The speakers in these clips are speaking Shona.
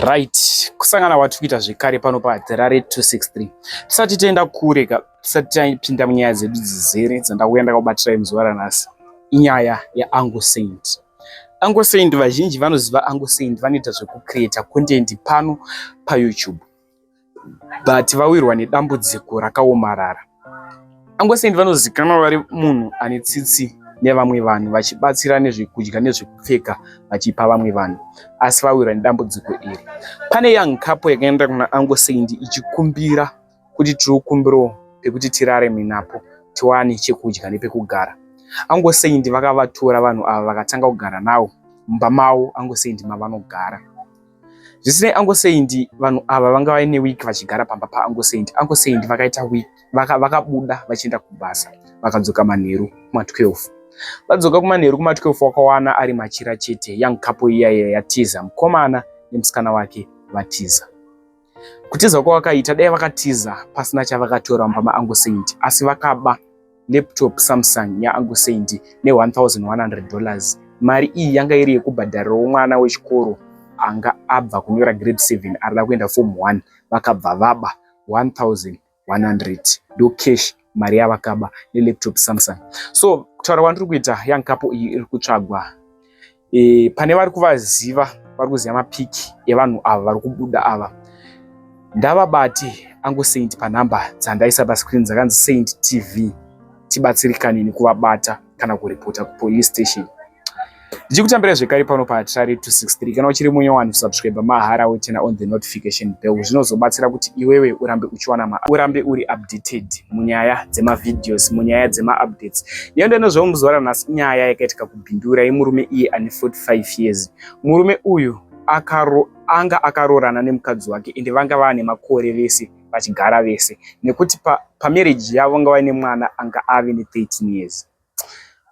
Right, kusangana kwatiri kuita zvekare pano paHarare 263. Tisati taenda kure, tisati tapinda munyaya dzedu dzizere dzandauya ndakabatirai muzuva ranhasi, inyaya yaUncle Saint. Uncle Saint, vazhinji vanoziva Uncle Saint, vanoita zvekucreata content pano paYouTube, but vawirwa nedambudziko rakaomarara. Uncle Saint vanozikanwa vari munhu ane tsitsi nevamwe vanhu, vachibatsira nezvekudya nezvekupfeka, vachipa vamwe vanhu, asi vawirwa nedambudziko iri. Pane young couple yakaenda kuna Uncle Saint ichikumbira kuti tiri kukumbirawo pekuti tirarame napo, tiwane chekudya nepekugara. Uncle Saint vakavatora vanhu ava, vakatanga kugara navo mumba mavo, Uncle Saint mavanogara. Zvisinei, Uncle Saint, vanhu ava vanga vaine week vachigara pamba paUncle Saint. Uncle Saint vakaita week vakabuda vachienda kubasa, vakadzoka manheru kuma12. Vadzoka kumanheru kuma12, wakawana ari machira chete. Young couple iya yatiza, mukomana nemusikana wake vatiza. Kutiza kwavakaita, dai vakatiza pasina chavakatora mumba maUncle Saint, asi vakaba laptop Samsung yaUncle Saint ne$1100. Mari iyi yanga iri yekubhadharirawo mwana wechikoro anga abva kunyora grade 7, arida kuenda form 1. Vakabva vaba 1100, ndo cash mari yavakaba nelaptop Samsung. So kutaura kwandiri kuita, young couple iyi iri kutsvagwa. Pane vari kuvaziva, vari kuziva mapics evanhu ava vari kubuda ava, ndavabate Uncle Saint panhamba dzandaisa pascreen dzakanzi Saint TV, tibatsirikane nekuvabata kana kuripota kupolice station. Ndichikutambirai zvekare pano paHatirare 263. Kana uchiri munyowani, kusubscribe mahara, woturn on the notification bell. Zvinozobatsira kuti iwewe urambe uchiwana, urambe uri updated munyaya dzemavideos, munyaya dzemaupdates. Niyo ndinozvawo muzuva ranhasi, nyaya yakaitika kuBindura yemurume iye ane 45 years. Murume uyu anga akaroorana nemukadzi wake, ende vanga vaane makore vese vachigara vese, nekuti pamarriage pa yavo vanga vaine mwana anga ave ne13 years.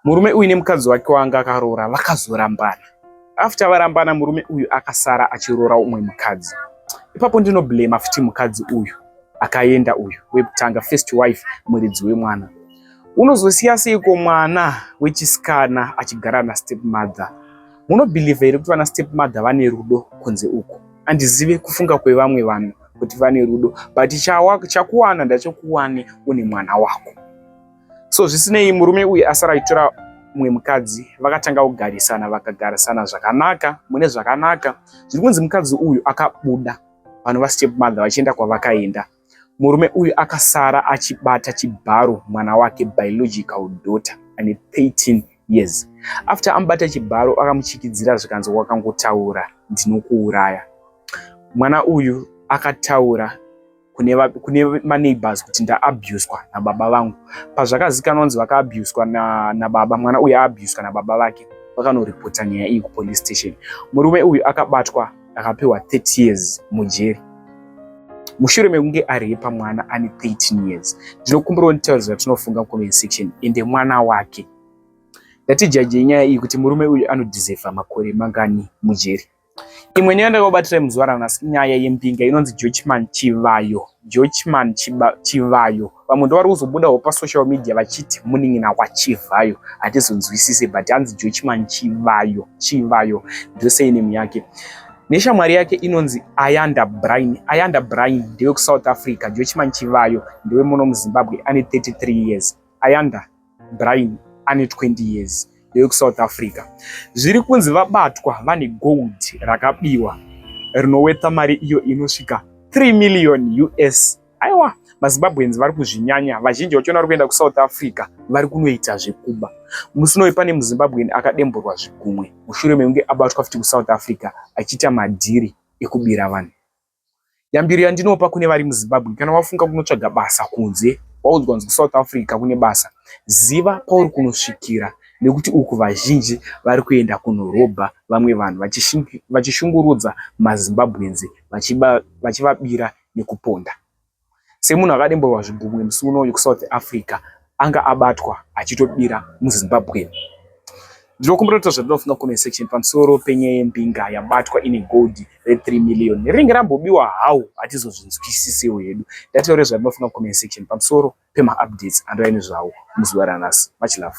Murume uyu nemukadzi wake waanga akaroora vakazorambana. After varambana, murume uyu akasara achiroora umwe mukadzi. Ipapo ndinoblame futi mukadzi uyu akaenda uyu wekutanga, first wife, muridzi wemwana. Unozosiya seiko mwana wechisikana achigara nastep mother? Munobelieva here kuti vana step mother vane rudo kunze uku? Handizive kufunga kwevamwe vanhu kuti vane rudo, but chakuwana ndachokuwane une mwana wako. So zvisinei, murume uyu asara achitora mumwe mukadzi, vakatanga kugarisana, vakagarisana zvakanaka, mune zvakanaka. Zviri kunzi mukadzi uyu akabuda vanhu vastep mother vachienda kwavakaenda. Murume uyu akasara achibata chibharo mwana wake, biological daughter ane 13 years. After amubata chibharo, akamuchikidzira, zvikanzi, "Wakangotaura, ndinokuuraya." Mwana uyu akataura kune maneighbors kuti ndaabuswa nababa vangu. Pazvakazikanwa kunzi vakaabuswa nababa, mwana uyu aabuswa nababa vake, vakanoripota nyaya iyi kupolice station. Murume uyu akabatwa, akapiwa 30 years mujeri mushure mekunge arepa mwana ane 13 years. Ndinokumbirawo nditaure zvatinofunga mucomment section. Ende mwana wake, ndatijudge nyaya iyi kuti murume uyu anodeserva makore mangani mujeri. Imwe nyaya ndakakubatirei muzuva ranhasi, nyaya yembinga inonzi Jochman Chivayo. Jochman Chivayo, vamwe ndo vari kuzobudawo pasocial media vachiti munin'ina waChivhayo, hatizonzwisise, but hanzi Jochman Chivayo. Chivayo ndosurname yake, neshamwari yake inonzi Ayanda Brian. Ayanda Brian ndewekusouth Africa, Jochman Chivayo ndewemuno muZimbabwe, ane 33 years. Ayanda Brian ane 20 years, ndewekusouth Africa. Zviri kunzi vabatwa vane gold rakabiwa rinowortha mari iyo inosvika 3 million US. Aiwa, maZimbabweans vari kuzvinyanya. Vazhinji vachona vari kuenda kuSouth Africa, vari kunoita zvekuba. Musi unoyu pane muZimbabwean akademburwa zvigumwe mushure mekunge abatwa futi kuSouth Africa achiita madhiri ekubira vanhu. Yambiro yandinopa kune vari muZimbabwe: kana wafunga kunotsvaga basa kunze, waudzwa kunzi kuSouth Africa kune basa, ziva pauri kunosvikira, nekuti uku vazhinji vari kuenda kunorobha vamwe vanhu, vachishungurudza maZimbabweans, vachivabira nekuponda. Semunhu akademburwa zvigumwe musi unoyu kuSouth Africa, anga abatwa achitobira muZimbabwe. Ndinokumbira kuti zvatinofunga comment section pamusoro penyaya yembinga yabatwa ine gold re3 million rinenge rambobiwa. Hau, hatizozvinzwisisewo hedu. Ndataure zvatinofunga comment section pamusoro pemaupdates andova nezvawo muzuva ranhasi. Much love.